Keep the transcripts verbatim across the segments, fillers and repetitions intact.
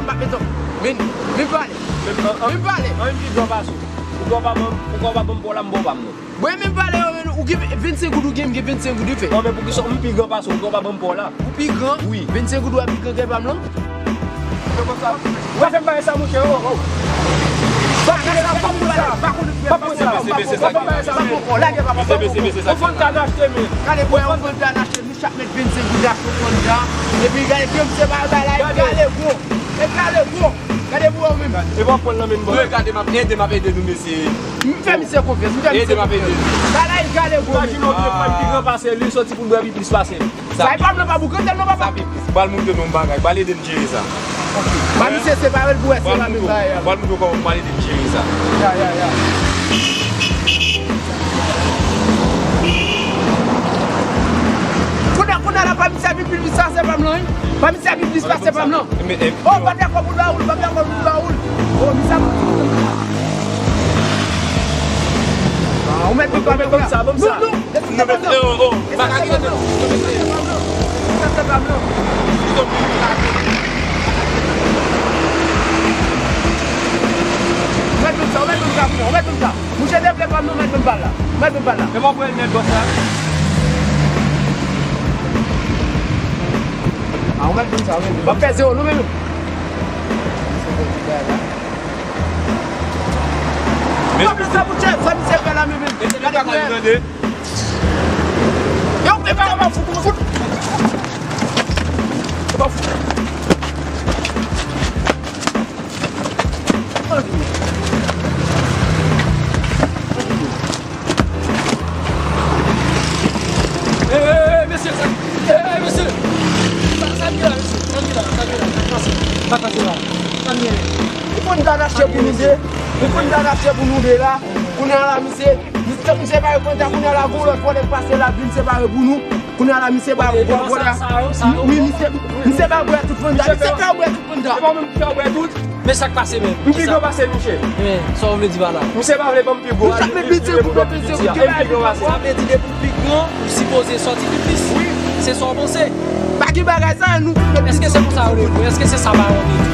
M ap mete w. Vin, vin pale. Vin pale. An, an, an, pi gran pase w. Ou gen pa ban m, ou gen pa ban m pa w la, m ba w pa m non. Mwen menm pale yo, men ou gen vennsenk goud, ou gen, m gen vennsenk goud, wi fè. Non, men poukisa m pi gran pase w, ou gen pa ban m pa w la. Ou pi gran? Wi. Vennsenk goud ou a pi gran ke pa m lan? Ou pa fè m bagay sa, monchè, oh, oh. Pa konnen sa, pa konnen sa, pa konnen sa, pa konnen sa, pa konnen sa, pa konnen sa, pa konnen sa, pa konnen sa, pa konnen sa, pa konnen sa, pa konnen sa, pa konnen sa, pa konnen sa, pa konnen sa, pa konnen sa, pa konnen sa, pa konnen sa, pa konnen sa, pa konnen sa, pa konnen sa, Chak nèt vennsenk goud la sou konn la. Epi gade, kòm se pa bagay, gade gwo. E gade gwo. Gade gwo menm. E pa pran nan men bon. Ede m ap ede nou, mesye. M fè misye konfyans, m fè misye konfyans. Ede m ap ede nou. Bagay gade gwo. Imajine yon pye pral pi gran pase li, soti pou l bwè pi plis pase li. Sa e pa m nan pa bouke, tèlman papa. Sa pi plis. Bal montre nou yon bagay, bal ede m jere sa. Ba misye separe l pou wè se pa menm bagay la. Bal montre w kòman pou pale de jere sa. Ya, ya, ya. Kounye a, kounye a la, pa misye pi plis pase pa m lan, wi. Pa misye pi plis pase pa m lan. Oh, pa dakò pou Raoul, pa dakò pou Raoul. Oh, misye a. Ah, ou mèt pou pa m sa, ban m sa. Non, non. Mwen menm, mwen menm, mwen menm. Yo, e pa kòman fout, kòman fout. E pa fout. Ey, ey, ey, mesye, sa, ey, ey, mesye. Sa, sa ki la, mesye? Sa ki la, sa ki la? Sa ki pase? Sa pase la? Sa ki la? Li konn ta achte pou nou de. Li konn ta achte pou nou de la. Kounye a la, misye. Misye, misye pa reprann ta, kounye a la, gon lòt vòlè k pase la, vin separe pou nou. Kounye a la, misye pa reprann vòlè a. Wi, misye, misye pa bwè tout fanta. Misye pa bwè tout fanta. Se pa mwen ki fè w bwè tout. Men sa k pase menm? M pi gwo pase l, monchè. Men, sa w vle di pa la? Misye pa vle ban m pi gwo. Misye ap met piti pou piti, pou piti. M pi gwo pase l. Sa vle di depi w pi gran, ou sipoze sòti pi plis. Wi. Se sa w panse? Pa gen bagay sa, nou. Èske se konsa yo rele w? Èske se sa baron te di?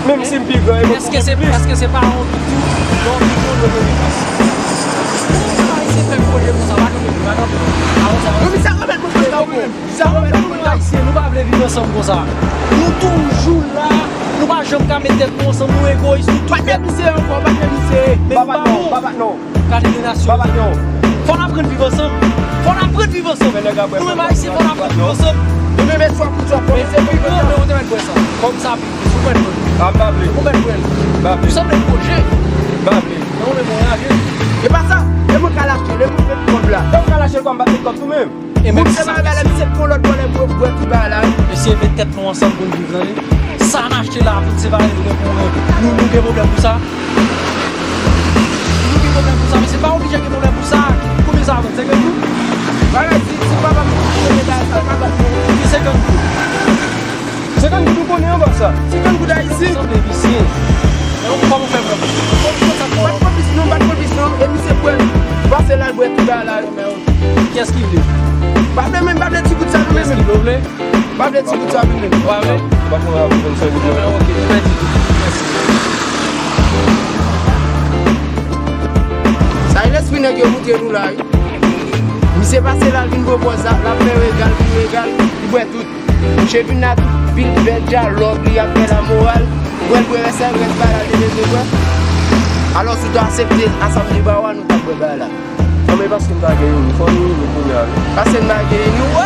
Menm si m pi gran, e mwen ki gen plis. Èske se pa yon tou, yon tou, yon tou, yon tou? Ayisyen fè pwoje konsa, pa kanpe, pa kanpe. Non, men sa remèt mwen konsa, wi, menm. Sa remèt mwen konsa. Ayisyen, nou pa vle viv ansanm konsa. Nou toujou la, nou pa janm ka met tèt nou ansanm, nou egoyis, nou tou fèt. Pa gen misye ankò, pa gen misye. Men nou pa bon. Kalite nasyon. Fò n aprann viv ansanm. Fò n aprann viv ansanm. Nou menm Ayisyen, fò n aprann viv ansanm. Nou menm eswa pou swa, fò nou se pi gran, men ou te mèt bwè sa. Kòm sa pi plis, ou mèt bwè l. A, m pa vle. Ou mèt bwè l. M pa vle. Ou sanble pwoje. M pa vle. Men ou menm ou raje. E pa sa. E mwen ka lache, e mwen k met kòb la. E ou ka lache l kòm m pa t met kòb tou menm. E menm si sa, mesye, pou lòt bò, lè pou bwè ti bagay la, wi. Mesye, met tèt nou ansanm pou n viv, tande. Sa n achte la, pou n separe nou, pou nou, nou gen pwoblèm pou sa. Nou gen pwoblèm pou sa, mesye, pa oblije gen pwoblèm pou sa. Konbyen sa vann? Senkant goud? Bagay, si, si papa m te gen bagay sa, pa bat mwen. Ki senkant goud? Senkant goud ou konnen ankò sa? Senkant goud ayisyen. Sanble visye. E ou kòman w fè pran? Ou konn sa k fè w? Bat pran plis non, bat pran plis non. E misye pran. Pase la, l bwè tout bagay la, yo, men. Kiyès ki vle? Pa vle menm, pa vle ti goud sa, nou menm. Kiyès ki vle, ou vle? Pa vle ti goud sa, nou menm. Ou pa vle? Ou pa konn la pou konn fè goud yo. Ebyen, ok, nou pèdi tou. Mèsi. Sa e lespri nèg yo moutre nou la, wi. Misye pase la, l vin pran pòz la, l ap fè regal, vin regal, li bwè tout. Misye vin la, tout pil bèl dyalòg, li ap fè lamoral. Bwè l bwè rès la, rès bagay la, li te bezwen bwè. Alò, si w ta aksepte ansanm de ba w a, nou t ap bwè bagay la. Non, men paske m pa gen youn, fò nou youn kounye a, wi. Paske m pa gen youn, wi,